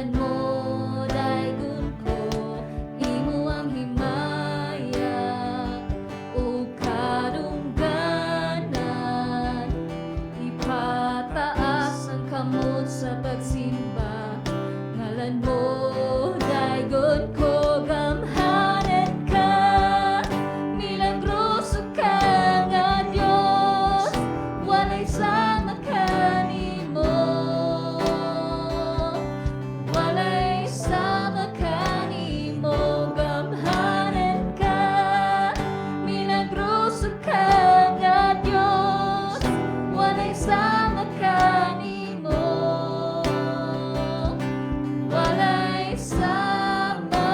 Ngalan mo daygon ko, imo ang himaya ug kadungganan. Ipataas ang kamot sa pagsimba. Ngalan mo daygon ko, gamhanan ka, milagroso ka nga Dios, walay sama kanimo. Walay sama kanimo, gamhanan ka, milagroso ka nga Dios, walay sama kanimo. Walay sama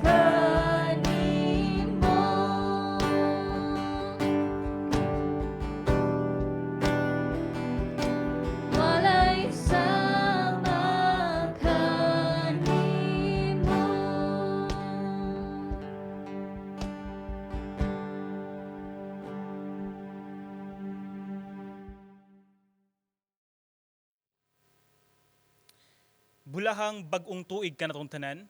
kanimo. Walay sama kanimo. Bulahang bag-ong tuig kanatong tanan.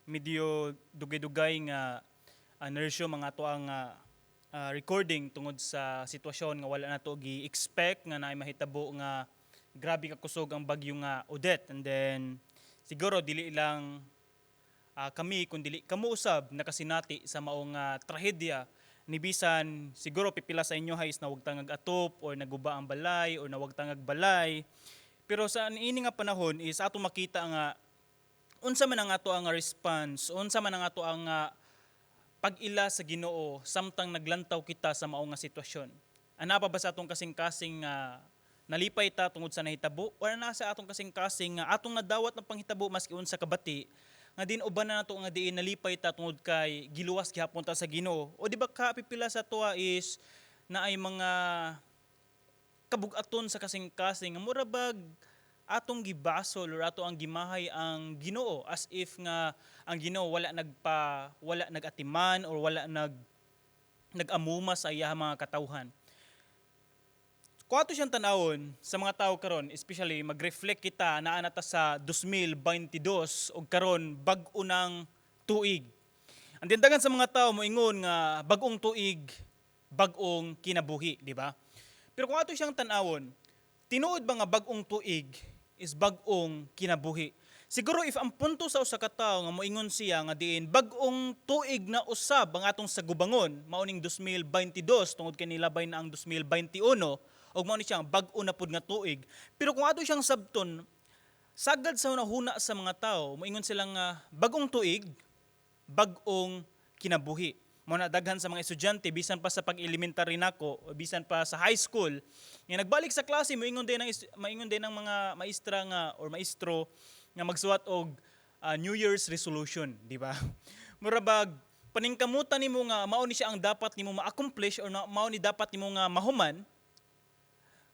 Medyo dugay-dugay nga nersyo mga ato ang recording tungod sa sitwasyon nga wala nato gi-expect nga naay mahitabo nga grabe ka kusog ang bagyo nga Odette. And then siguro dili lang kami kun dili kamo usab nakasinati sa maong trahedya ni bisan siguro pipila sa inyo hay is nawag tangag atop or naguba ang balay or nawag tangag balay. Pero sa ini nga panahon is ato makita nga unsa man ang ato ang response, unsa man ang ato ang pag-ila sa Ginoo samtang naglantaw kita sa mao nga sitwasyon. Ana pa ba sa atong kasing-kasing nga nalipay ta tungod sa nahitabo, o ana sa atong kasing-kasing nga atong nadawat ng panghitabo maski unsa kabati nga din uban na nato nga diin nalipay ta tungod kay giluwas gihapon ta sa Ginoo? O di ba ka pipila sa tuwa is naay mga kabug-aton sa kasing-kasing nga mura bag atong gibasol or ato ang gimahay ang Ginoo, as if nga ang Ginoo wala nagatiman or wala nag-amuma sa iyang mga katawhan? Kung ato siyang tanawon sa mga tao karon, especially mag-reflect kita, naa na ta sa 2022 og karon bag-o ng tuig. Ang tindagan sa mga tao moingon nga bag-ong tuig, bag-ong kinabuhi, di ba? Pero kung ato siyang tan-awon, tinuod ba nga bag-ong tuig is bag-ong kinabuhi? Siguro if ang punto sa usa ka tawo nga moingon siya nga diin bag-ong tuig na usab ang atong sagubangon, mao ning 2022 tungod kay nilabay na ang 2021 ug mao ni siyang bag-o na pud nga tuig. Pero kung ato siyang sabton, sagad sa hunahuna sa mga tao, moingon sila nga bag-ong tuig, bag-ong kinabuhi. Mao na daghan sa mga estudyante bisan pa sa pag-elementary nako, o bisan pa sa high school, nga nagbalik sa klase moingon din ang mga maestra nga or maestro nga magsuwat og New Year's resolution, di ba? Mura bag paningkamutan nimo nga mao ni siya ang dapat nimo ma-accomplish or na, mao ni dapat nimo nga mahuman.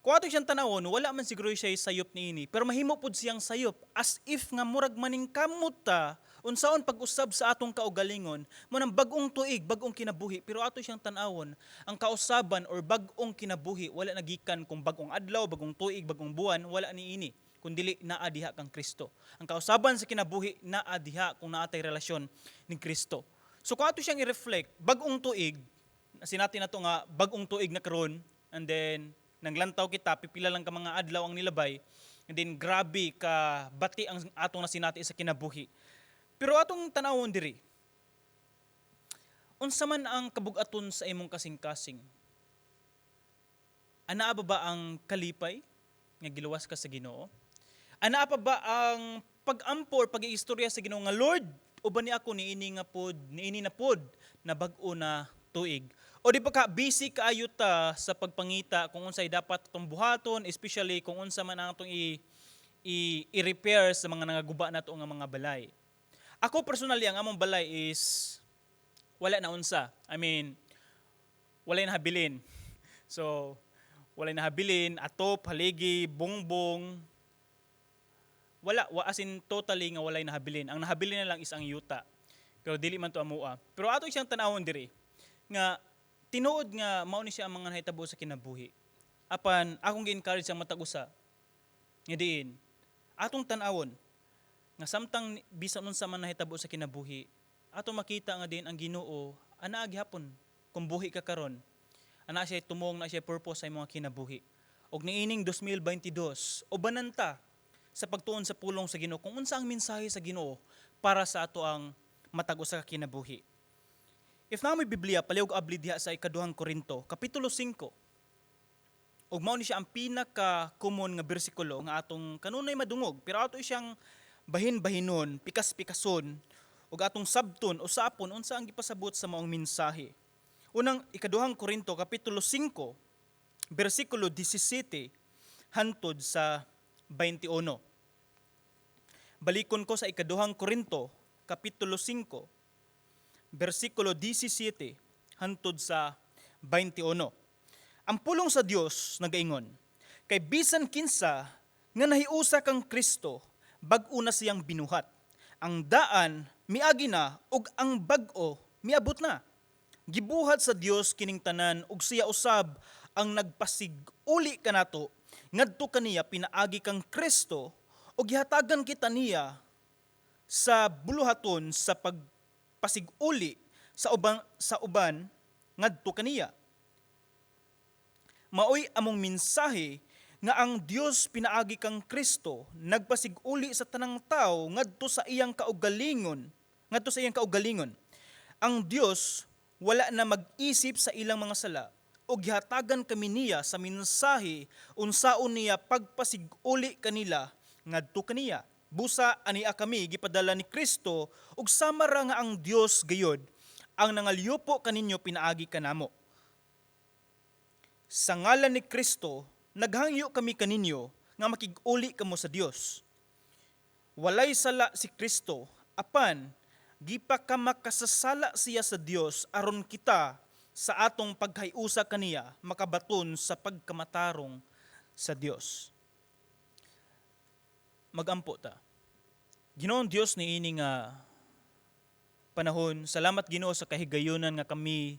Kung ato siyang tanawon, wala man siguro siya sayop niini, pero mahimo pud siyang sayop as if nga murag maningkamot ta unsaon pag-usab sa atong kaugalingon mo nang bag-ong tuig, bag-ong kinabuhi. Pero ato siyang tan-awon, ang kausaban or bag-ong kinabuhi wala nagikan kung bag-ong adlaw, bag-ong tuig, bag-ong buwan, wala niini kun dili naa diha kang Kristo. Ang kausaban sa kinabuhi naa diha kung naa tay relasyon ni Kristo. So kung ato siyang i-reflect, bag-ong tuig, sinati na to nga bag-ong tuig na karon, and then nanglantaw kita, pipila lang ka mga adlaw ang nilabay, and then grabe ka bati ang atong nasinati sa kinabuhi. Pero atong tanawon diri, unsa man ang kabug-aton sa imong kasing-kasing? Anaa ba ba ang kalipay nga giluwas ka sa Ginoo? Anaa pa ba ang pag-ampo or pag-iistorya sa Ginoo nga, "Lord, uban ni ako niini nga pod, niini na pod na bag-o na tuig"? O di ba ka busy kaayo ta sa pagpangita kung unsay dapat atong buhaton, especially kung unsa man ang atong i-repair sa mga nangaguba nato nga mga balay? Ako personally, ang among balay is wala na unsa. I mean, wala na habilin. So, wala na habilin, atop, haligi, bongbong. Wala, as in totally nga walay nahabilin. Ang nahabilin na lang is ang yuta. Pero dili man to amua. Pero ato siyang tanawon diri nga tinuod nga mao ni siya ang mga nahitabo sa kinabuhi. Apan akong gi-encourage ang matag usa nga diin atong tan-awon Nga samtang bisan unsa man nahitabo sa kinabuhi, ato makita nga din ang Ginoo anaa gihapon kung buhi ka karon. Ana siya tumong, na siya purpose sa imong kinabuhi. Og niining 2022, ubanan ta sa pagtuon sa pulong sa Ginoo kung unsa ang mensahe sa Ginoo para sa ato ang matag usa ka kinabuhi. If naa moy Biblia, palihog abli diha sa Ikaduhang Korinto, Kapitulo 5. Ug mao ni siya ang pinaka common nga bersikulo nga atong kanunay madungog, pero ato siyang bahin-bahinon, pikas-pikason ug atong sabton o sapon unsa ang gipasabot sa maong mensahe. Unang Ikaduhang Korinto, Kapitulo 5, bersikulo 17 hantod sa 21. Balikon ko sa Ikaduhang Korinto, Kapitulo 5, bersikulo 17 hantod sa 21. Ang pulong sa Dios nagaingon, "Kay bisan kinsa nga nahiusa kang Kristo, bag-o na siyang binuhat. Ang daan miagi na ug ang bag-o miabot na. Gibuhat sa Dios kining tanan ug siya usab ang nagpasig-uli kanato ngadto kaniya pinaagi kang Kristo ug gihatagan kita niya sa buluhaton sa pagpasig-uli sa uban ngadto kaniya. Maoy among mensahe nga ang Dios pinaagi kang Kristo nagpasig-uli sa tanang tawo ngadto sa iyang kaugalingon. Ang Dios wala na mag-isip sa ilang mga sala ug gihatagan kami niya sa mensahe unsaon niya pagpasig-uli kanila ngadto kaniya. Busa ania kami gipadala ni Kristo ug sama ra nga ang Dios gayod ang nangalyupo kaninyo pinaagi kanamo. Sa ngalan ni Kristo, naghangyo kami kaninyo nga makig-uli kamo sa Dios. Walay sala si Kristo, apan gipakamakasasala siya sa Dios aron kita sa atong paghiusa kaniya makabaton sa pagkamatarong sa Dios." Magampo ta. Ginoong Dios, niini nga panahon, salamat, Ginoo, sa kahigayunan nga kami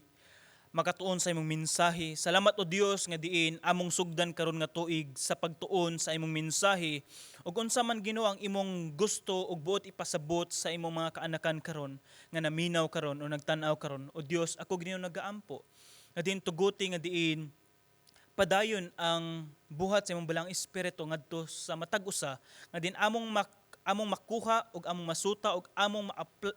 makatuon sa imong mensahe. Salamat, o Dios, nga diin among sugdan karon nga tuig sa pagtuon sa imong mensahe. Ug unsa man, Ginoo, ang imong gusto ug buot ipasabot sa imong mga kaanakan karon nga naminaw karon o nagtan-aw karon. O Dios, ako, Ginoo, nagaampo nga diin tuguti nga diin padayon ang buhat sa imong Balaang Espiritu ngadto sa matag usa nga din among makuha ug among masuta ug among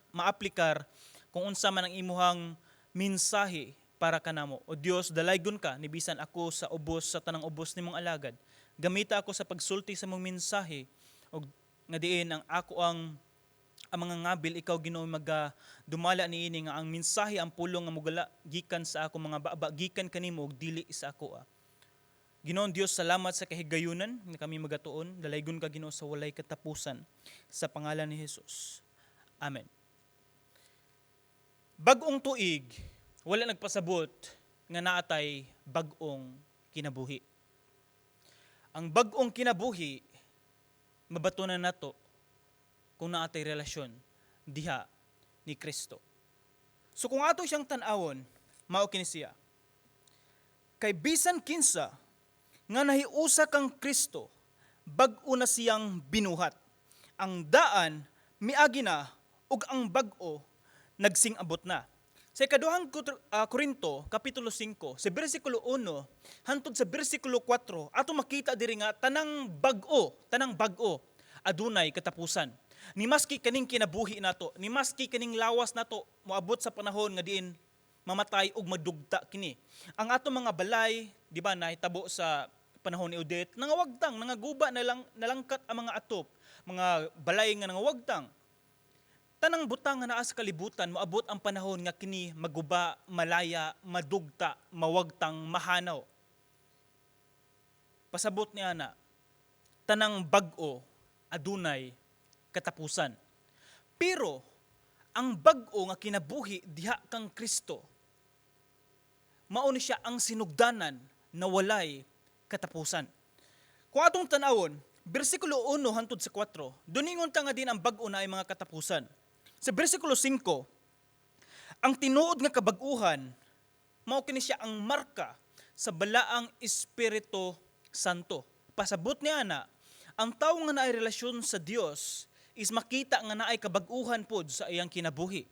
maaplikar kung unsa man ang imuhang mensahe para kanamo. O Dios, dalaygon ka ni bisan ako sa ubos sa tanang ubos nimong alagad. Gamita ako sa pagsulti sa imong mensahe ug nga diin ang ako ang mga ngabil, ikaw, Ginoo, maga dumala niini nga ang mensahe, ang pulong nga mugala gikan sa ako mga baba gikan kanimo ug dili sa ako. Ginoong Dios, salamat sa kahigayunan nga kami magatuon. Dalaygon ka, Ginoo, sa walay katapusan, sa pangalan ni Jesus. Amen. Bag-ong tuig, wala nagpasabot nga naatay bag-ong kinabuhi. Ang bag-ong kinabuhi mabatunan nato kung naatay relasyon diha ni Kristo. So kung ato siyang tan-awon, mao kini siya. "Kay bisan kinsa nga nahiusa kang Kristo, bag-o na siyang binuhat. Ang daan miagi na ug ang bag-o nagsing-abot na." Sa Ikaduhang Korinto, Kapitulo 5, sa bersikulo 1 hantod sa bersikulo 4, ato makita diri nga tanang bag-o adunay katapusan. Ni maski kaning kinabuhi nato, ni maski kaning lawas nato, moabot sa panahon nga diin mamatay ug madugta kini. Ang ato mga balay, di ba, nahitabo sa panahon ni Odette, nangawagtang, nangaguba na lang, nalangkat ang mga atop, mga balay nga nangawagtang. Tanang butang nga naa sa kalibutan, moabot ang panahon nga kini maguba, malaya, madugta, mawagtang, mahanaw. Pasabot ni ana, tanang bag-o adunay katapusan. Pero ang bag-o nga kinabuhi diha kang Kristo, mao ni siya ang sinugdanan na walay katapusan. Kung atong tan-awon, bersikulo 1 hantod sa 4, duningon ta nga din ang bag-o na ay mga katapusan. Sa bersikulo 5, ang tinuod nga kabag-uhan, mao kini siya ang marka sa Balaang Espiritu Santo. Pasabot ni ana, ang tawo nga naay relasyon sa Dios, is makita nga naay kabag-uhan pod sa iyang kinabuhi.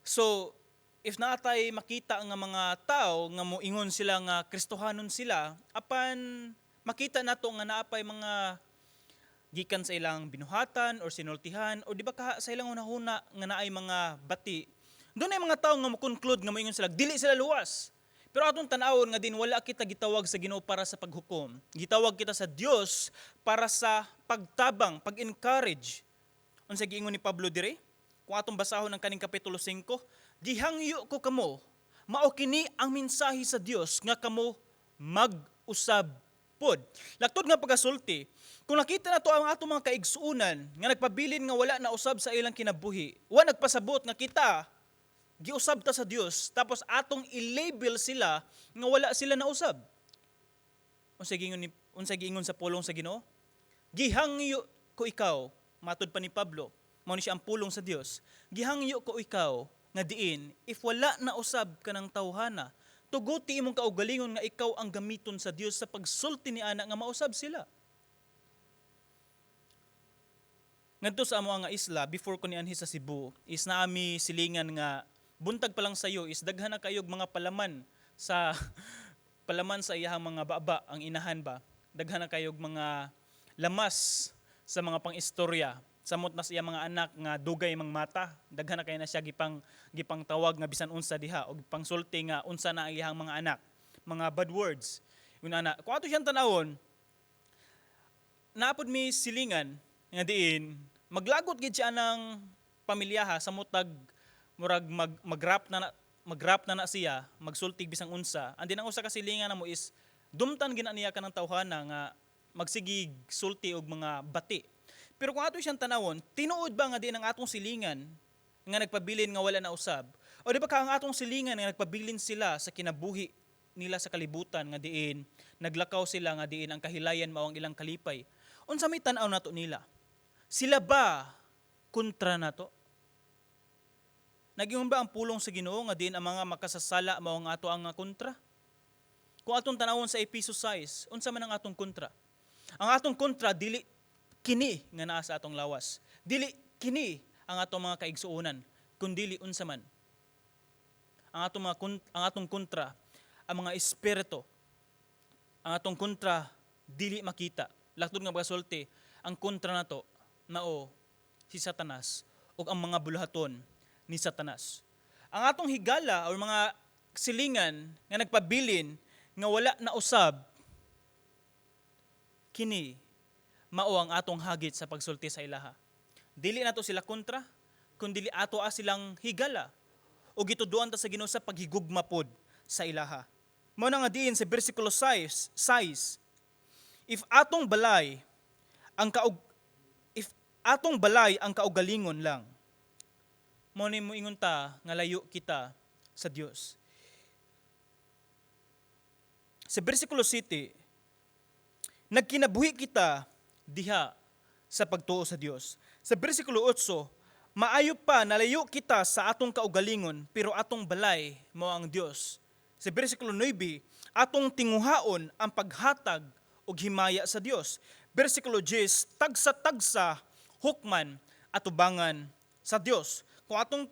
So, if naatay makita nga mga tao nga moingon sila nga Kristohanon sila, apan makita nato nga naapay mga gikan sa ilang binuhatan or sinultihan o di ba ka sa ilang hunahuna nga naay mga bati, doon ay mga tao nga mo-conclude nga moingon sila dili sila luwas. Pero atong tan-awon nga din wala kita gitawag sa Ginoo para sa paghukom. Gitawag kita sa Dios para sa pagtabang, pag-encourage. Unsa giingon ni Pablo dire? Kung atong basahon ang kaning kapitulo 5, "Gihangyo ko kamo, mao kini ang mensahe sa Dios nga kamo mag-usab pod." Laktod nga pagasulti, kung nakita nato ang atong mga kaigsuonan nga nagpabilin nga wala na usab sa ilang kinabuhi, wa nagpasabot nga kita giusab ta sa Dios, tapos atong i-label sila nga wala sila nausab. Unsa giingon sa pulong sa Ginoo? "Gihangyo ko ikaw," matud pa ni Pablo, mao ni siya ang pulong sa Dios. "Gihangyo ko ikaw nga diin if wala na usab kanang tawhana, tuguti imong kaugalingon nga ikaw ang gamiton sa Dios sa pagsulti ni ana nga mausab sila." Ngadto sa amo nga isla before ko nianhi sa Cebu is naami silingan nga buntag pa lang sayo is daghan na kayog mga palaman sa palaman sa iyahang mga baba, ang inahan ba, daghan na kayog mga lamas sa mga pangistorya. Samot na sa iyang mga anak nga dugay mang mata, daghan na kayo na siya gipang tawag nga bisan unsa diha og pangsulti nga unsa na ang iyang mga anak, mga bad words yun ana. Kung ato siyang tan-awon, naapod mi silingan nga diin maglagot gid siya ng pamilyaha, samot tag murag mag-rap na siya, magsultig bisang unsa. Andin ang usa ka silingan namo is dumtan gina niya kanang tawhana nga magsigig sulti og mga bati. Pero kung ato siyang tanawon, tinuod ba nga din ang atong silingan nga nagpabilin nga wala na usab? O di ba ka ang atong silingan nga nagpabilin sila sa kinabuhi nila sa kalibutan nga diin naglakaw sila nga diin ang kahilayan mao ang ilang kalipay? Unsa may tan-aw nato nila? Sila ba kontra nato? Nagingon ba ang pulong sa Ginoo nga diin ang mga makasasala mao ang ato ang kontra? Kung atong tanawon sa Episo 6, unsa man ang atong kontra? Ang atong kontra dili kini nga naa sa atong lawas. Dili kini ang atong mga kaigsuonan, kundili unsa man? Ang atong kontra ang mga espiritu. Ang atong kontra dili makita. Laktod nga pagasulti, ang kontra nato mao si Satanas ug ang mga buluhaton ni Satanas. Ang atong higala or mga silingan nga nagpabilin nga wala na usab kini mao ang atong hagit sa pagsulti sa ilaha. Dili nato sila kontra, kundi ato a silang higala o gituduan ta sa Ginoo sa paghigugma pod sa ilaha. Mao na nga diin sa bersikulo 6, if atong balay ang kaugalingon lang, mao ni moingon ta nga layo kita sa Dios. Sa bersikulo 7, nagkinabuhi kita diha sa pagtuo sa Dios. Sa bersikulo 8, maayo pa nalayo kita sa atong kaugalingon, pero atong balay mao ang Dios. Sa bersikulo 9, atong tinguhaon ang paghatag og himaya sa Dios. Bersikulo 10, tagsa-tagsa hukman atubangan sa Dios. Kung atong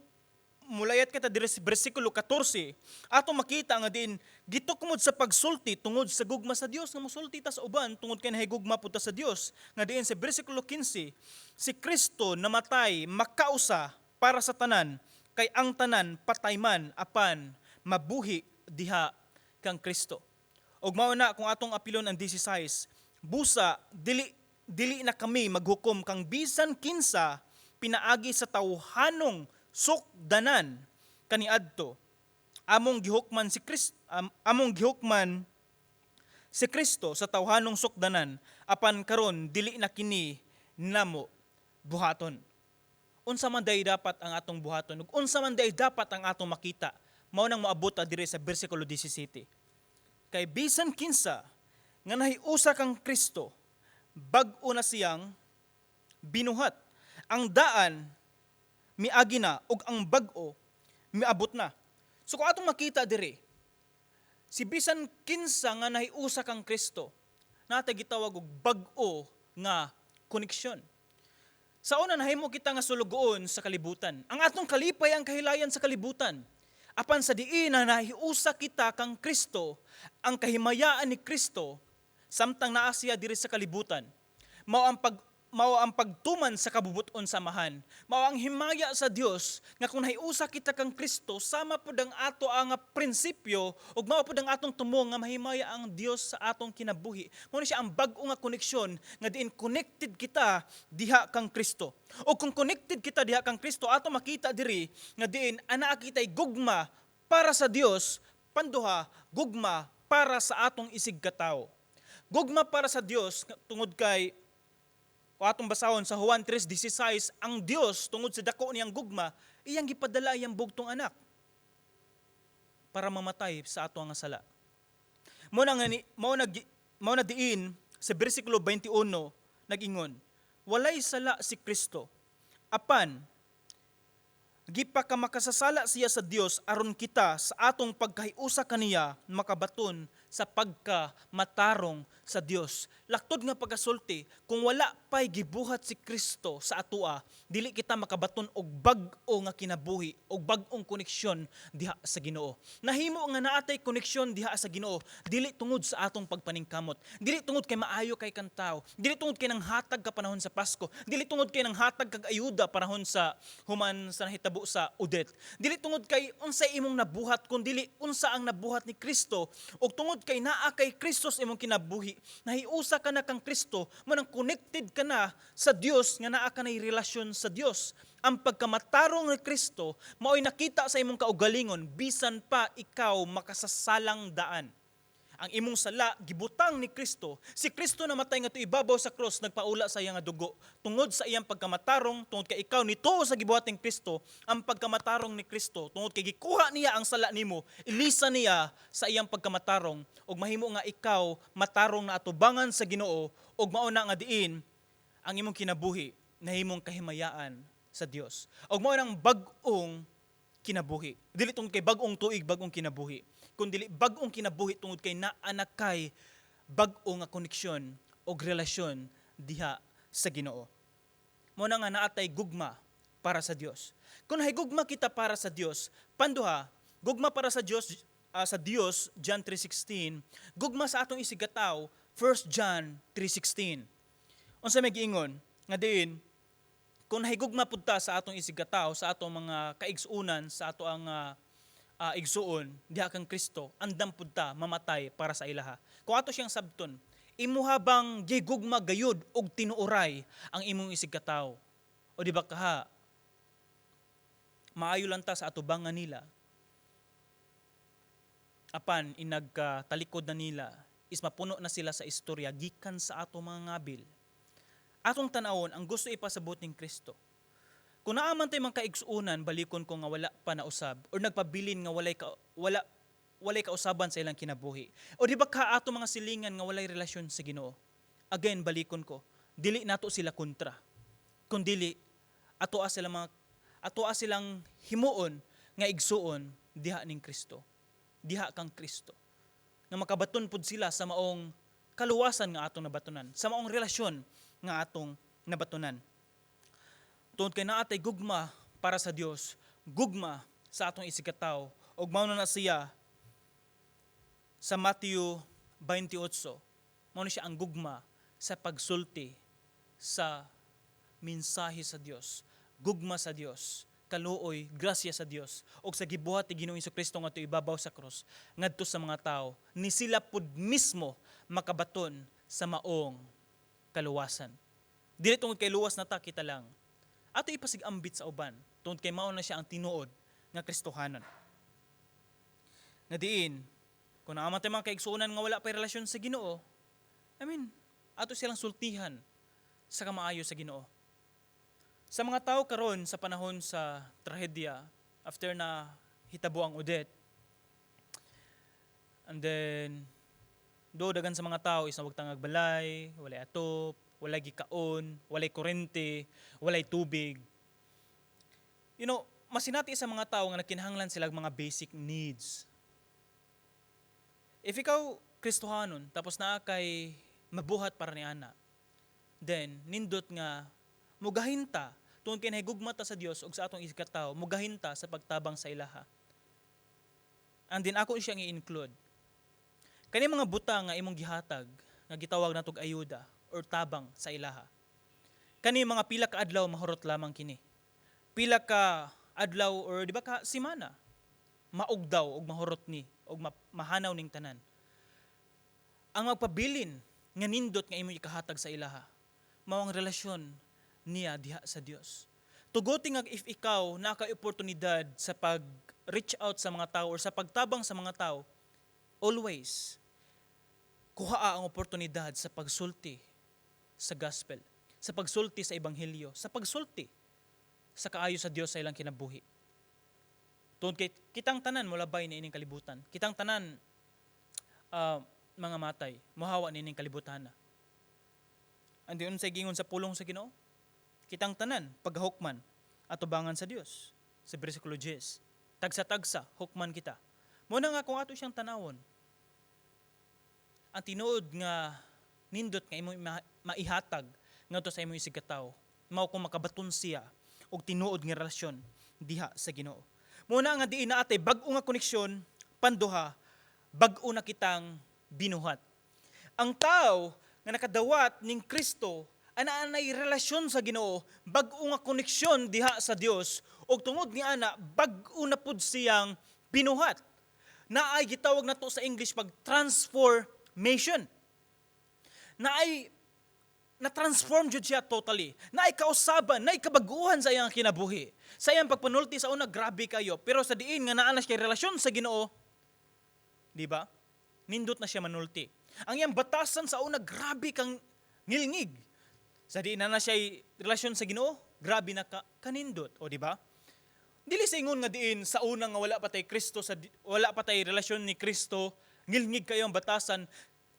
mulayat kita diri sa bersikulo 14, atong makita nga din gitukmod sa pagsulti tungod sa gugma sa Dios, nga mosulti ta sa uban tungod kay nahigugma pud ta sa Dios. Nga diin sa bersikulo 15, si Kristo namatay makausa para sa tanan, kay ang tanan patay man apan mabuhi diha kang Kristo. Og mao na kung atong apilon ang 16, busa dili dili na kami maghukom kang bisan kinsa pinaagi sa tawhanong sukdanan kaniadto. Among gihukman si Kristo sa tawhanong sukdanan, apan karon dili na kini namo buhaton. Unsa man day dapat ang atong buhaton ug unsa man day dapat ang atong makita? Mao nang moabot ta diri sa bersikulo 17. Kay bisan kinsa nga nahiusa kang Kristo, bag-o na siyang binuhat. Ang daan miagi na ug ang bag-o miabot na. So kung atong makita diri, si bisan kinsa nga nahiusa kang Kristo, nata gitawag og bag-o nga koneksyon. Sa una, nahimo kita nga sulugoon sa kalibutan. Ang atong kalipay ang kahilayan sa kalibutan. Apan sa diin na nahiusa kita kang Kristo, ang kahimayaan ni Kristo samtang naa siya diri sa kalibutan, mao ang pagtuman sa kabubuton sa Amahan. Mao ang himaya sa Dios nga kung nahiusa kita kang Kristo, sama pud ang ato ang prinsipyo ug mao pud ang atong tumong nga mahimaya ang Dios sa atong kinabuhi. Mao ni siya ang bag-o nga koneksyon nga diin connected kita diha kang Kristo. O kung connected kita diha kang Kristo, ato makita diri nga diin anaa kitay gugma para sa Dios, panduha, gugma para sa atong isig katawo. Gugma para sa Dios tungod kay kung atong basahon sa Juan 3:16, ang Dios, tungod sa dako niyang gugma, iyang gipadala iyang bugtong anak para mamatay sa ato nga sala. Mao na nga ni mao na diin sa bersikulo 21 nag-ingon, "Walay sala si Kristo apan gipakamakasasala siya sa Dios aron kita sa atong pagkahiusa kaniya makabaton sa pagka matarong sa Dios." Laktod nga pagkasulti, kung wala pa'y gibuhat si Kristo sa atoa, dili kita makabaton og bag-o nga kinabuhi og bag-ong koneksyon diha sa Ginoo. Nahimo nga naatay koneksyon diha sa Ginoo dili tungod sa atong pagpaningkamot, dili tungod kay maayo kay kang tao, dili tungod kay nanghatag ka panahon sa Pasko, dili tungod kay nanghatag kag ayuda panahon sa human sa nahitabo sa Odette. Dili tungod kay unsay imong nabuhat, kun dili unsa ang nabuhat ni Kristo. Ug tungod kay naa kay Kristo sa imong kinabuhi, nahiusa ka na kang Kristo, mao nang connected ka na sa Dios nga naa ka nay relasyon sa Dios. Ang pagkamatarong ni Kristo mao'y nakita sa imong kaugalingon bisan pa ikaw makasasalang daan. Ang imong sala gibutang ni Kristo. Si Kristo namatay nga ibabaw sa cross, nagpaula sa iyang nga dugo. Tungod sa iyang pagkamatarong, tungod kay ikaw nituo sa gibuhat ni Kristo, ang pagkamatarong ni Kristo, tungod kay gikuha niya ang sala nimo, ilisa niya sa iyang pagkamatarong ug mahimo nga ikaw matarong na atubangan sa Ginoo, ug mao na nga diin ang imong kinabuhi nahimong kahimayaan sa Dios. Ug mao nang bag-ong kinabuhi. Dili tungod kay bag-ong tuig, bag-ong kinabuhi, kundi bag-ong kinabuhi tungod kay naa na kay bag-o nga koneksyon o relasyon diha sa Ginoo. Mao na nga naatay gugma para sa Dios. Kung gugma kita para sa Dios, panduha, gugma para sa Dios, John 3:16, gugma sa atong isigkatawo, 1 John 3:16. Unsa may giingon nga diin kung nahigugma pud ta sa atong isigkatawo, sa atong mga kaigsuonan, sa ato ang igsuon diha kang Kristo, andam pud ta mamatay para sa ilaha. Kung ato siyang sabton, imuha bang gigugma gayud og tinuoray ang imong isigkatawo? O di ba kaha maayo lang ta sa atubangan nila, apan inagka talikod na nila is mapuno na sila sa istorya gikan sa ato mga ngabil? Atong tanawon ang gusto ipasabot ning Kristo. Kung naa man tay mga kaigsuonan, balikon ko, nga wala pa nausab or nagpabilin nga walay ka, wala walay kausaban sa ilang kinabuhi. O di ba ka ato mga silingan nga walay relasyon sa Ginoo? Again, balikon ko, dili nato sila kontra. Kun dili atoa silang himuon nga igsuon diha ning Kristo. Diha kang Kristo. Nga makabaton pud sila sa maong kaluwasan nga atong nabatunan, sa maong relasyon nga atong nabatunan. Tungod kay naatay gugma para sa Dios, gugma sa atong isigkatawo, ug mao na siya sa Matthew 28. Mao na siya ang gugma sa pagsulti sa mensahe sa Dios, gugma sa Dios, kaluoy, grasya sa Dios, ug sa gibuhat ni Ginoong Kristo ngadto ibabaw sa krus ngadto sa mga tao ni sila pud mismo makabaton sa maong kaluwasan. Dili tungod kay luwas na ta kita lang. Ato ipasigambit sa uban tungod kay mao na siya ang tinuod nga Kristohanon. Nga diin, kung naa man tay mga kaigsuonan nga wala pa relasyon sa Ginoo, I mean, ato silang sultihan sa kamaayo sa Ginoo. Sa mga tao karon sa panahon sa trahedya, after na hitabo ang Odette, and then do dagan sa mga tao is nawagtang balay, walay atop, walay gikaon, walay kurente, walay tubig. Masinati sa mga tao nga nagkinahanglan sila mga basic needs. If ikaw Kristohanon, tapos naa kay mabuhat para ni ana, then nindot nga Mugahin ta tungod kay nahigugma ta sa Dios ug sa atong isigkatawo, mugahin ta sa pagtabang sa ilaha. And then ako siyang i-include. Kani mga butang nga imong gihatag nga gitawag natog ayuda or tabang sa ilaha. Kani mga pila ka adlaw, mahurot lamang kini. Pila ka adlaw or di ba ka semana, maugdaw og mahurot ni og mahanaw ning tanan. Ang magpabilin nga nindot nga imong ikahatag sa ilaha mao ang relasyon niya diha sa Dios. Tuguti nga if ikaw naa kay oportunidad sa pag reach out sa mga tao or sa pagtabang sa mga tao, always kuha ang oportunidad sa pagsulti sa gospel, sa pagsulti sa ebanghelyo, sa pagsulti sa kaayo sa Dios sa ilang kinabuhi. Tungod kay kitang tanan molabay ni ining kalibutan. Kitang tanan mga matay, mohawa ni ining kalibutan na. Andi unsay gingon sa pulong sa Ginoo? Kitang tanan paghukman atubangan sa Dios. Sa bersikulo 10. Tagsa-tagsa hukman kita. Mao na nga kung ato siyang tanawon, ang tinuod nga nindot nga imong maihatag ngadto sa imong isigkatawo mao kung makabaton siya og tinuod nga relasyon diha sa Ginoo. Mao na nga diin naa tay bag-o nga koneksyon, panduha, bag-o na kitang binuhat. Ang tao nga nakadawat ning Kristo ana nay relasyon sa Ginoo, bag-o nga koneksyon diha sa Dios, ug tungod ni ana bag-o na pud siyang binuhat. Naay gitawag nato sa English pag transformation. Naay na-transform jud siya totally. Naay kausaban, naay kabaguhan sa iyang kinabuhi. Sa iyang pagpanulti sa una, grabe kayo. Pero sa diin nga naa na siya relasyon sa Ginoo, di ba? Nindot na siya manulti. Ang iyang batasan sa una, grabe kang ngilngig. Sa diin na na siya relasyon sa Ginoo, grabe na ka kanindot, o di ba? Dili sa ingon nga diin sa una nga wala pa tay Kristo sa wala pa tay relasyon ni Kristo, ngilngig kayo ang batasan.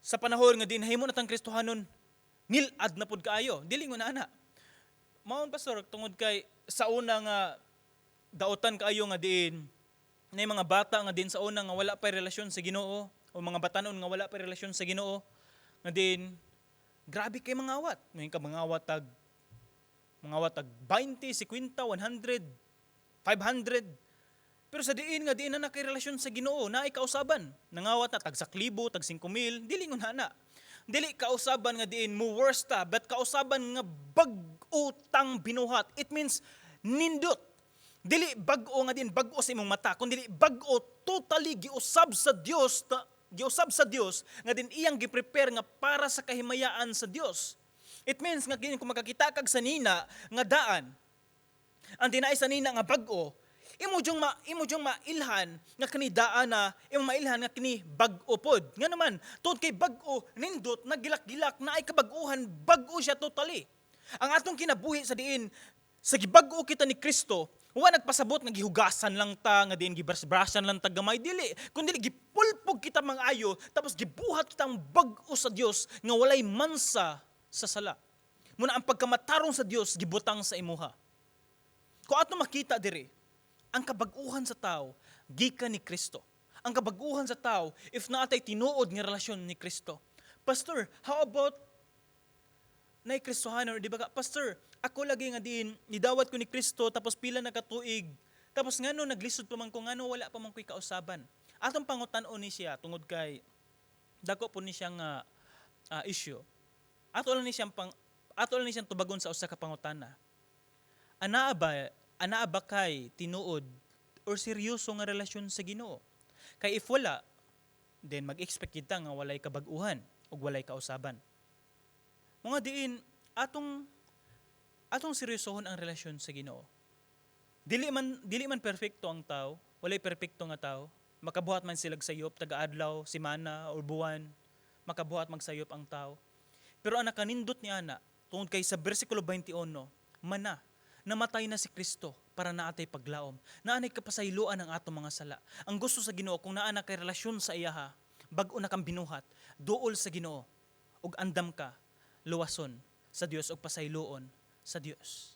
Sa panahon nga diin nahimo na tang Kristohanon, ngilad na pud kaayo. Dili ngon ana. Maon, pastor, tungod kay sa una nga daotan kaayo nga diin na mga bata nga diin sa una nga wala pa relasyon sa Ginoo o mga batanon nga wala pa relasyon sa Ginoo nga diin grabe kay mangawat. Ngayon ka mangawat tag 20, 50, 100, 500. Pero sa diin nga diin na nakay relasyon sa Ginoo, naay kausaban. Nangawat na tag 1,000, tag 5,000, dili ngon ana. Dili kausaban nga diin mo worse ta, but kausaban nga bag-o tang binuhat. It means nindot. Dili bag-o nga diin bag-o sa imong mata, kun dili bag-o totally giusab sa Dios ta, giusab sa Dios nga din iyang gi-prepare nga para sa kahimayaan sa Dios. It means nga kini kung makakita kag sanina nga daan, ang dinaay sanina nga bag-o, imo jung mailhan nga kini daan na imo mailhan nga kini bag-o pod. Nga naman, tungod kay bag-o, nindot, nagilak-gilak, naay kabag-uhan, bag-o siya totally. Ang atong kinabuhi sa diin sa gibag-o kita ni Kristo, wa nagpasabot nga gihugasan lang ta, nga diin gibrasbrasan lang ta gamay, dili. Kun dili gipulpog kita mang-ayo, tapos gibuhat kitang bag-o sa Dios nga walay mansa sa sala. Muna ang pagkamatarong sa Dios gibutang sa imuha. Kung ato makita diri, ang kabag-uhan sa tao gikan ni Kristo. Ang kabag-uhan sa tao if naa tay tinuod nga relasyon ni Kristo. Pastor, how about nay Kristohanon, di ba ka? Pastor, ako lagi nga diin nidawat ko ni Kristo tapos pila na katuig. Tapos ngano naglisod pa man ko, ngano wala pa man ko'y kausaban? Atong pangutan-on ni siya tungod kay dako po ni siya nga issue. Ato lang ni siyang tubagon sa usa ka pangutana. Anaa ba kay tinuod or seryoso nga relasyon sa Ginoo? Kay if wala, then mag-expect kita nga walay kabag-uhan ug walay kausaban. Mga diin atong atong seryosohon ang relasyon sa Ginoo. Dili man perpekto ang tao, walay perpekto nga tao. Makabuhat man sila sayop taga-adlaw, semana or buwan, makabuhat magsayop ang tao. Pero ang nakanindot ni ana, tungod kay sa bersikulo 21, mana namatay na si Kristo para naa tay paglaom. Naa nay kapasayloan ang atong mga sala. Ang gusto sa Ginoo kung naa na kay relasyon sa iyaha, bag-o na kang binuhat, duol sa Ginoo ug andam ka luwason sa Dios ug pasayloon sa Dios.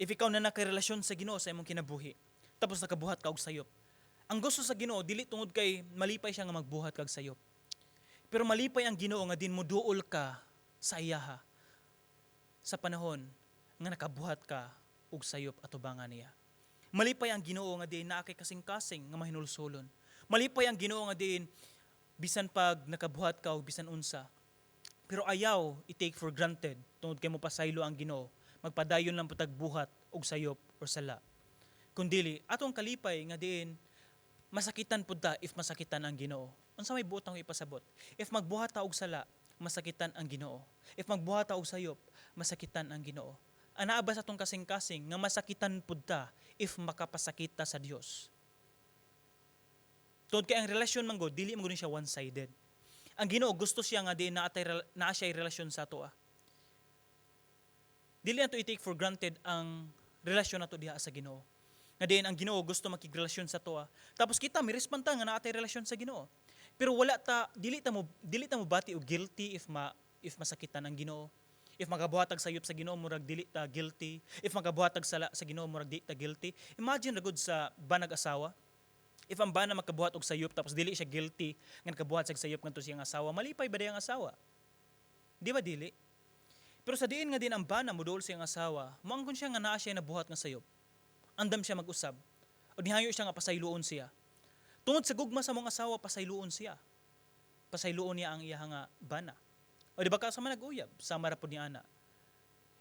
If ikaw na nakarelasyon sa Ginoo sa imong kinabuhi, tapos nakabuhat ka og sayop. Ang gusto sa Ginoo dili tungod kay malipay siya nga magbuhat kag sayop. Pero malipay ang Ginoo nga din moduol ka sa iyaha sa panahon nga nakabuhat ka og sayop atubangan niya. Malipay ang Ginoo nga diin naa kay kasing-kasing nga mahinulsolon. Malipay ang Ginoo nga diin bisan pag nakabuhat ka og bisan unsa. Pero ayaw i-take for granted tungod kay mo pasaylo ang Ginoo, magpadayon lang pud tag buhat og sayop or sala. Kundili atong kalipay nga diin masakitan pud ta if masakitan ang Ginoo. Unsa may buot ang ipasabot? If magbuhat ta og sala, masakitan ang Ginoo. If magbuhat ta og sayop, masakitan ang Ginoo. Anaa ba sa atong kasing-kasing nga masakitan pud ta if makapasakit ta sa Dios? Tungod kay ang relasyon man gud, dili man gud siya one-sided. Ang Ginoo gusto siya nga diin naa siya relasyon sa atoa. Dili nato i-take for granted ang relasyon nato diha sa Ginoo. Nga diin ang Ginoo gusto makigrelasyon sa atoa. Tapos kita mi-respond ta nga naa tay relasyon sa Ginoo. Pero wala ta dili ta mo bati og guilty if masakitan ang Ginoo. If magabuhat tag sayop sa Ginoo, murag dili ta guilty. If magabuhat tag sala sa Ginoo, murag dili ta guilty. Imagine ra gud sa banag asawa. If ang bana makabuhat og sayop tapos dili siya guilty nga nakabuhat sa sayop ngadto siyang asawa, malipay ba ang asawa? Di ba dili? Pero sa diin nga din ang bana moduol siyang asawa, moangkon siya nga naa siya nabuhat nga sayop. Andam siya mag-usab. O nihayo siya nga pasayloon siya. Tungod sa gugma sa mong asawa, pasayloon siya. Pasayloon niya ang iya nga bana. O di ba ka sa manag-uyab, sama ra pud ni ana.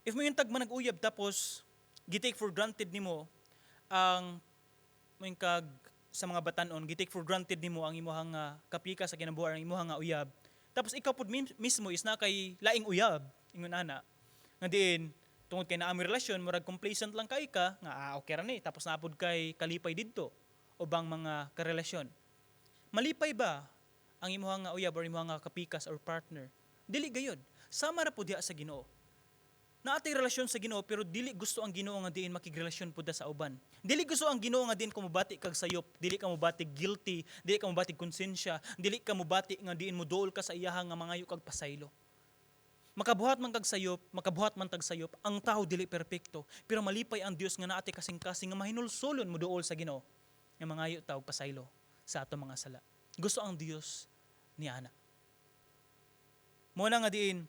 If mo tag manag-uyab tapos gi-take for granted nimo ang moingkag sa mga batanon, gi-take for granted nimo ang imuhang kapika sa kinabuhi, ang imuhang nga uyab. Tapos ikaw pud mismo is na kay laing uyab, ingon ana. Nga diin tungod kay naa moy relasyon, murag complacent lang kay ka nga okay ra ni, tapos naa pud kay kalipay didto ubang mga karelasyon. Malipay ba ang imuhang nga uyab or imuhang nga kapikas or partner? Dili gayod. Sama ra pud diha sa Ginoo. Naa tay relasyon sa Ginoo pero dili gusto ang Ginoo nga diin makigrelasyon pud sa uban. Dili gusto ang Ginoo nga diin kumubati kag sayop, dili ka mobati guilty, dili ka mobati konsensya, dili ka mobati nga diin moduol ka sa iyaha nga mangayo kag pasaylo. Makabuhat man kag sayop, makabuhat man tag sayop, ang tao dili perpekto, pero malipay ang Dios nga naa tay kasing-kasing nga mahinulsolon moduol sa Ginoo nga mangayo ta og pasaylo sa ato mga sala. Gusto ang Dios ni ana. Mo na nga diin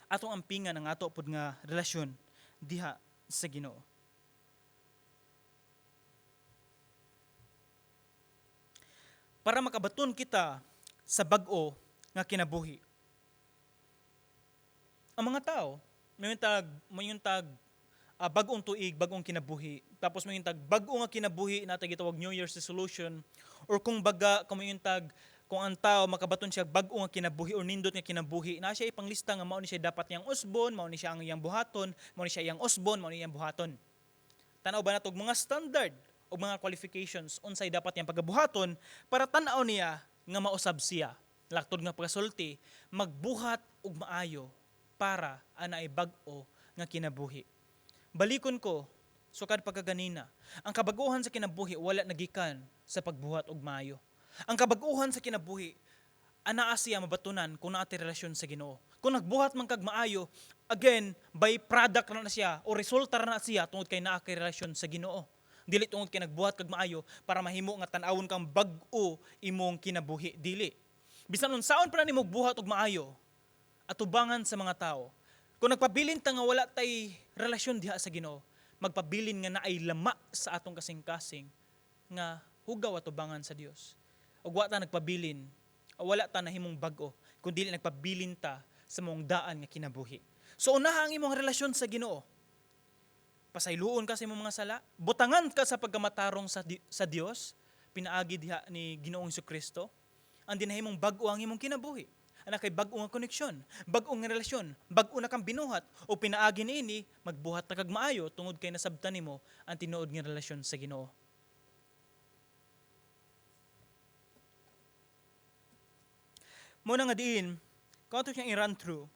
atong ampingan ang ato pud nga relasyon diha sa Ginoo. Para makabaton kita sa bag-o nga kinabuhi. Ang mga tao, may tag bag-ong tuig, bag-ong kinabuhi. Tapos may tag bag-o nga kinabuhi na gitawag New Year's resolution, or kung baga kung may tag kung ang tao makabaton siya bag-o nga kinabuhi or nindot nga kinabuhi, na siya ipanglista nga mao ni siya dapat niyang usbon, mao ni siya ang iyang buhaton, mao ni siya iyang usbon, mao ni iyang buhaton. Tan-aw ba natog mga standard o mga qualifications unsay dapat niyang pagabuhaton para tan-aw niya nga mausab siya. Laktod nga pagasulti, magbuhat og maayo para anay bag-o nga kinabuhi. Balikon ko sukad pagkaganina. Ang kabaguhan sa kinabuhi wala nagikan sa pagbuhat og maayo. Ang kabaguhan sa kinabuhi anaa siya mabatunan kung naa tay relasyon sa Ginoo. Kung nagbuhat man kag maayo, again, by product na siya o resulta na siya tungod kay naa kay relasyon sa Ginoo. Dili tungod kay nagbuhat kag maayo para mahimo nga tan-awon kang bag-o imong kinabuhi, dili. Bisan unsaon pa na nimo buhat og maayo atubangan sa mga tao. Kung nagpabilin ta nga wala tay relasyon diha sa Ginoo, magpabilin nga naay lama sa atong kasing-kasing nga hugaw atubangan sa Dios. Ug wa ta nagpabilin, wala ta nahimong bag-o, kun dili nagpabilin ta sa mong daan nga kinabuhi. So unaha ang imong relasyon sa Ginoo. Pasayloon ka sa imong mga sala, butangan ka sa pagkamatarong sa Dios, pinaagi diha ni Ginoong Kristo, ang dinahimong bag-o ang imong kinabuhi. Ana kay bag-o nga koneksyon, bag-o nga relasyon, bag-o na kang binuhat o pinaagi niini magbuhat na kag maayo tungod kay nasabtan nimo ang tinuod nga relasyon sa Ginoo. Mo na nga diin, kung ato siyang i-run through,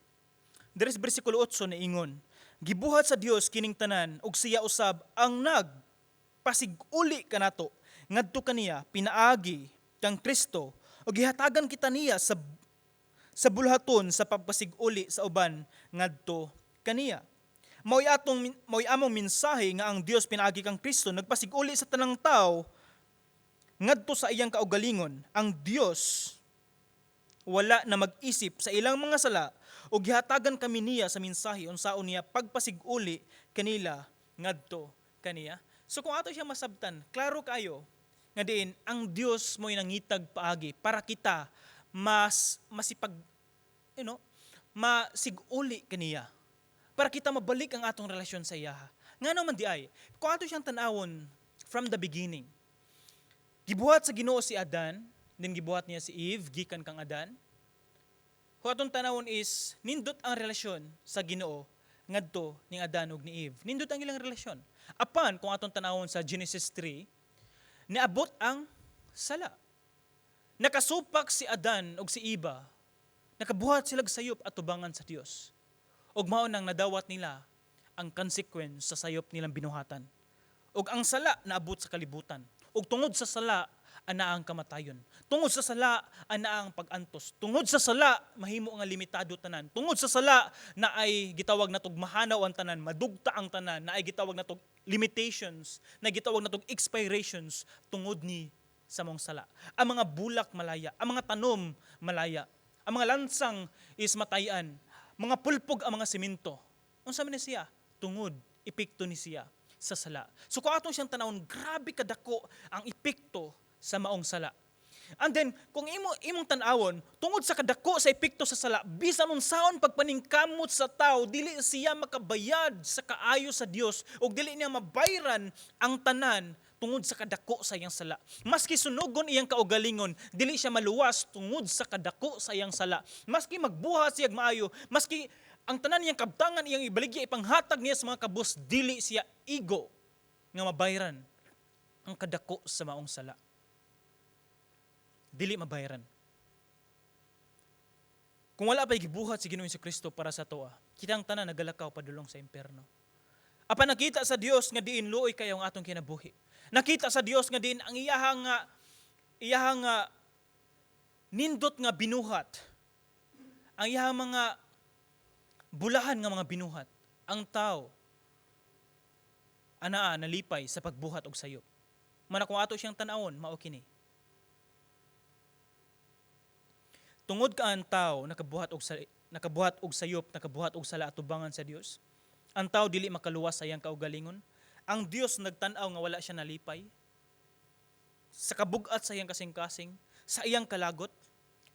there is bersikulo 8 na ingon, gibuhat sa Dios kining tanan ug siya usab ang nagpasiguli kanato ngadto kaniya pinaagi kang Kristo ug gihatagan kita niya sa bulhaton sa pagpasiguli sa uban ngadto kaniya. Mao'y among mensahe nga ang Dios pinaagi kang Kristo nagpasiguli sa tanang tao ngadto sa iyang kaugalingon. Ang Dios wala na mag-isip sa ilang mga sala Ug gihatagan kami niya sa mensahe unsaon niya pagpasig-uli kanila ngadto kaniya. So kung ato siya masabtan, klaro kayo nga diin ang Dios mo'y nangitag paagi para kita mas masipag masiguli kaniya. Para kita mabalik ang atong relasyon sa iya. Ngano man diay, kung ato siyang tan-awon from the beginning, gibuhat sa Ginoo si Adan, then gibuhat niya si Eve gikan kang Adan. Kung atong tanawon is nindot ang relasyon sa Ginoo ngadto ni Adan ug ni Eve. Nindot ang ilang relasyon. Apan kung atong tanawon sa Genesis 3, niabot ang sala. Nakasupak si Adan ug si Eva. Nakabuhat sila sayop atubangan sa Dios. Ug mao nang nadawat nila ang consequence sa sayop nilang binuhatan. Ug ang sala naabot sa kalibutan. Ug tungod sa sala ana ang kamatayon. Tungod sa sala ana ang pag-antos. Tungod sa sala mahimo nga limitado tanan. Tungod sa sala na ay gitawag natog mahanaw ang tanan, madugta ang tanan, na ay gitawag natog limitations, na gitawag natog expirations tungod ni sa mong sala. Ang mga bulak malaya, ang mga tanom malaya, ang mga lansang is matayan, mga pulpog ang mga simento. Unsa man ni siya? Tungod epekto ni siya sa sala. So kung atong siyang tanawon, grabe kadako ang epekto sa maong sala. And then, kung imong tan-awon, tungod sa kadako sa epekto sa sala, bisan unsaon pagpaningkamot sa tao, dili siya makabayad sa kaayo sa Dios ug dili niya mabayran ang tanan tungod sa kadako sa iyang sala. Maski sunugon iyang kaugalingon, dili siya maluwas tungod sa kadako sa iyang sala. Maski magbuhat siya maayo, maski ang tanan niyang kabtangan iyang ibaligya, ipanghatag niya sa mga kabus, dili siya igo nga mabayran ang kadako sa maong sala. Dili mabayaran. Kung wala pa'y gibuhat si Ginoong Kristo para sa atoa, kitang tanan nagalakaw padulong sa impierno. Apan nakita sa Dios nga diin luoy kayo ang atong kinabuhi. Nakita sa Dios nga diin ang iyaha nga nindot nga binuhat. Ang iyahang mga bulahan nga mga binuhat. Ang tao anaa nalipay sa pagbuhat og sayop. Mana kung ato siyang tan-awon, mao kini. Tungod ka ang tao nakabuhat og sayop, nakabuhat og sala atubangan sa Dios. Ang tao dili makaluwas sa iyang kaugalingon. Ang Dios nagtan-aw nga wala siya nalipay. Sa kabug-at sa iyang kasing-kasing, sa iyang kalagot,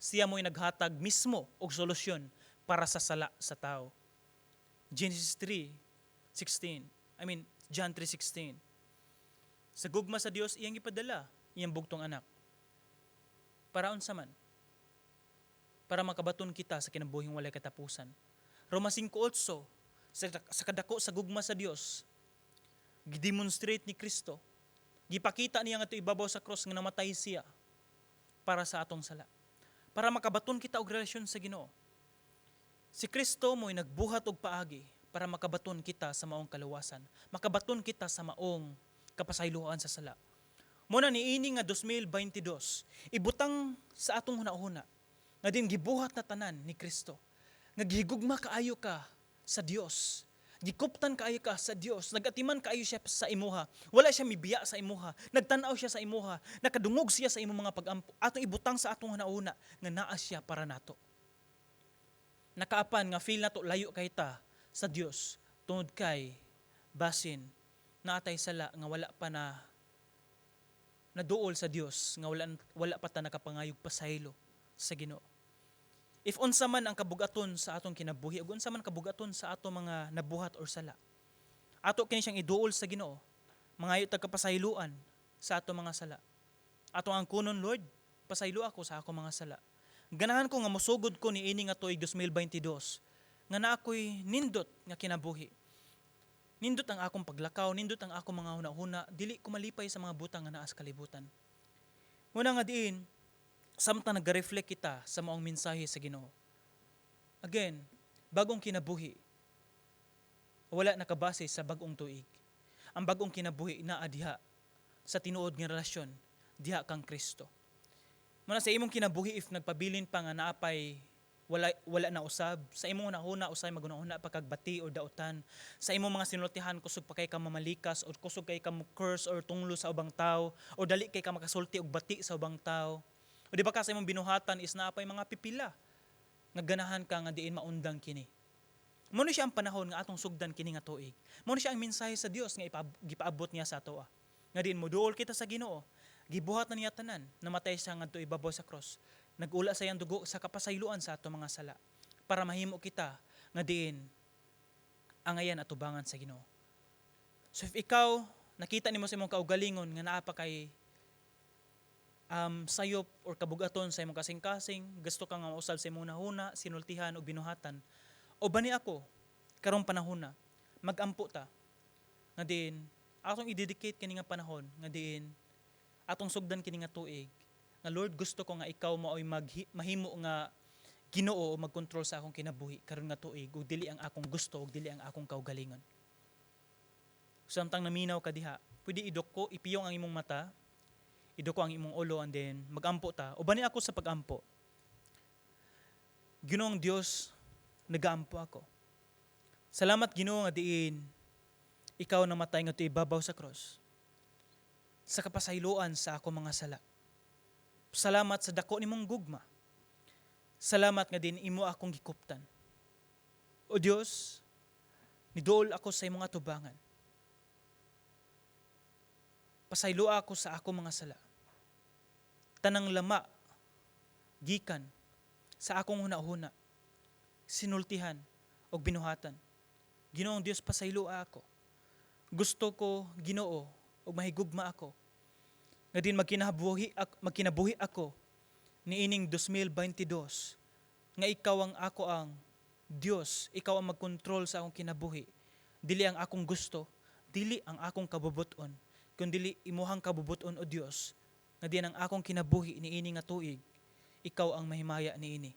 siya mo'y naghatag mismo og solusyon para sa sala sa tao. Genesis 3:16. I mean, John 3:16. Sa gugma sa Dios iyang ipadala iyang bugtong anak. Para unsa man? Para makabaton kita sa kinabuhing walay katapusan. Roma 5:8, sa kadako sa gugma sa Dios, gidemonstrate ni Kristo. Gipakita niya nga ibabaw sa cross nga namatay siya para sa atong sala. Para makabaton kita og relasyon sa Ginoo. Si Kristo mo'y nagbuhat og paagi para makabaton kita sa maong kaluwasan. Makabaton kita sa maong kapasayloan sa sala. Muna niini nga 2022, ibutang sa atong hunahuna nga din gibuhat na tanan ni Kristo. Nga gihigugma kaayo ka sa Dios. Gikuptan kaayo ka sa Dios. Nagatiman kaayo siya sa imuha. Wala siya mibiya sa imuha. Nagtan-aw siya sa imuha. Nakadungog siya sa imong mga pag-ampo. Atong ibutang sa atong hunahuna nga naa siya para nato. Nakaapan nga feel nato layo kay ta sa Dios tungod kay basin naatay sala nga wala pa na naduol sa Dios, nga wala pa ta nakapangayog pasaylo sa Ginoo. If unsa man ang kabugaton sa atong kinabuhi ug unsa man kabugaton sa atong mga nabuhat or sala, ato kini siyang iduol sa Ginoo. Mangayo tag kapasayloan sa atong mga sala. Ato ang kunon, "Lord, pasaylo ako sa akong mga sala. Ganahan ko nga mosugod ko niini nga tuig 2022 nga naa ko'y nindot nga kinabuhi. Nindot ang akong paglakaw, nindot ang akong mga hunahuna, dili ko malipay sa mga butang nga naa sa kalibutan." Muna nga diin, samtang nag-reflect kita sa maong mensahe sa Ginoo. Again, bagong kinabuhi, wala nakabase sa bagong tuig. Ang bagong kinabuhi naa diha sa tinuod nga relasyon diha kang Kristo. Muna sa imong kinabuhi, if nagpabilin pa nga naapay wala na usab sa imong hunahuna, usay magunahuna pa kag bati or dautan sa imong mga sinultihan, kusog pa kay ka mamalikas or kusog kay ka mo curse or tunglo sa ubang tao o dali kay ka makasulti og bati sa ubang tao, o di ba ka sa imong binuhatan is naapay mga pipila. Nga ganahan ka nga diin maundang kini. Mao ni siya ang panahon nga atong sugdan kini nga tuig. Mao ni siya ang mensahe sa Dios nga gipaabot niya sa atoa. Nga diin moduol kita sa Ginoo. Gibuhat na niya tanan, namatay siya ngadto ibabaw sa cross. Nagula sa iyang dugo sa kapasayloan sa ato mga sala para mahimo kita nga diin angayan atubangan sa Ginoo. So if ikaw nakita nimo sa imong kaugalingon nga naa pa kay sayop or kabugaton sa imong kasing-kasing, gusto ka nga mausab sa imong hunahuna, sinultihan o binuhatan, o bani ako, karong panahon na, magampo ta, nga diin, atong i-dedicate kini nga panahon, nga diin, atong sugdan kini nga tuig, nga Lord, gusto ko nga ikaw maoy mahimo nga Ginoo o magkontrol sa akong kinabuhi karon nga tuig, ug dili ang akong gusto ug dili ang akong kaugalingon. So samtang naminaw ka diha, pwede idoko, ipiyong ang imong mata, idoko ang imong ulo, and then magampo ta. O bani ako sa pagampo. Ginoong Dios, nagaampo ako. Salamat, Ginoo, nga diin ikaw namatay nga ibabaw sa cross sa kapasayloan sa ako mga sala. Salamat sa dako nimong gugma. Salamat nga diin imo akong gikuptan. O Dios, niduol ako sa imong atubangan. Pasayloa ako sa ako mga sala. Tanang lama, gikan sa akong hunahuna, sinultihan og binuhatan. Ginoong Dios, pasayloa ako. Gusto ko, Ginoo, og mahigugma ako. Nga diin magkinabuhi ako niining 2022 nga ikaw ang ako ang Dios, ikaw ang magkontrol sa akong kinabuhi. Dili ang akong gusto, dili ang akong kabubuton, kundili imuhang kabubuton, o Dios, nga diin ang akong kinabuhi niini nga tuig, ikaw ang mahimaya niini.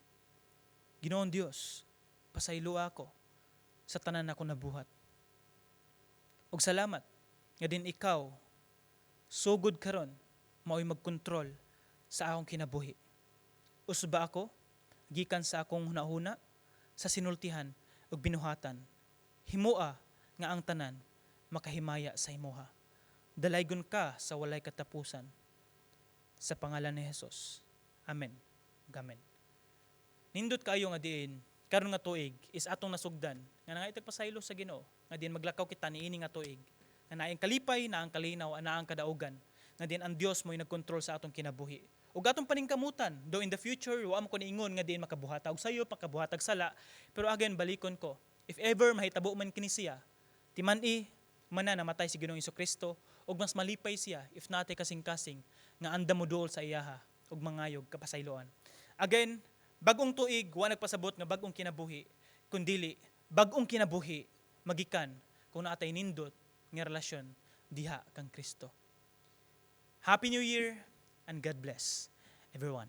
Ginoong Dios, pasayloa ako sa tanan ako nabuhat. Ug salamat nga diin ikaw sugod karon mao'y magkontrol sa akong kinabuhi. Usba ako gikan sa akong hunahuna, sa sinultihan ug binuhatan. Himoa nga ang tanan makahimaya sa imuha. Dalaygon ka sa walay katapusan. Sa pangalan ni Jesus. Amen. Amen. Nindot kaayo nga diin karon nga tuig is atong nasugdan nga nangaytag pasaylo sa Ginoo nga diin maglakaw kita niini nga tuig nga naayang kalipay, naang kalinaw, naang kadaugan nga diin ang Dios mo'y nagkontrol sa atong kinabuhi. Ug atong paningkamutan, though in the future wa mo ko niingon nga diin makabuhat og sayop, makabuhat og sala, pero again, balikon ko, if ever mahitabo man kini siya, timan-i man na namatay si Ginoong Kristo ug mas malipay siya if natay kasing-kasing nga andam moduol sa iyaha ug mangayog kapasayloan. Again, bagong tuig wa nagpasabot nga bagong kinabuhi, kundili bagong kinabuhi magikan kung naatay nindot nga relasyon diha kang Kristo. Happy New Year and God bless everyone.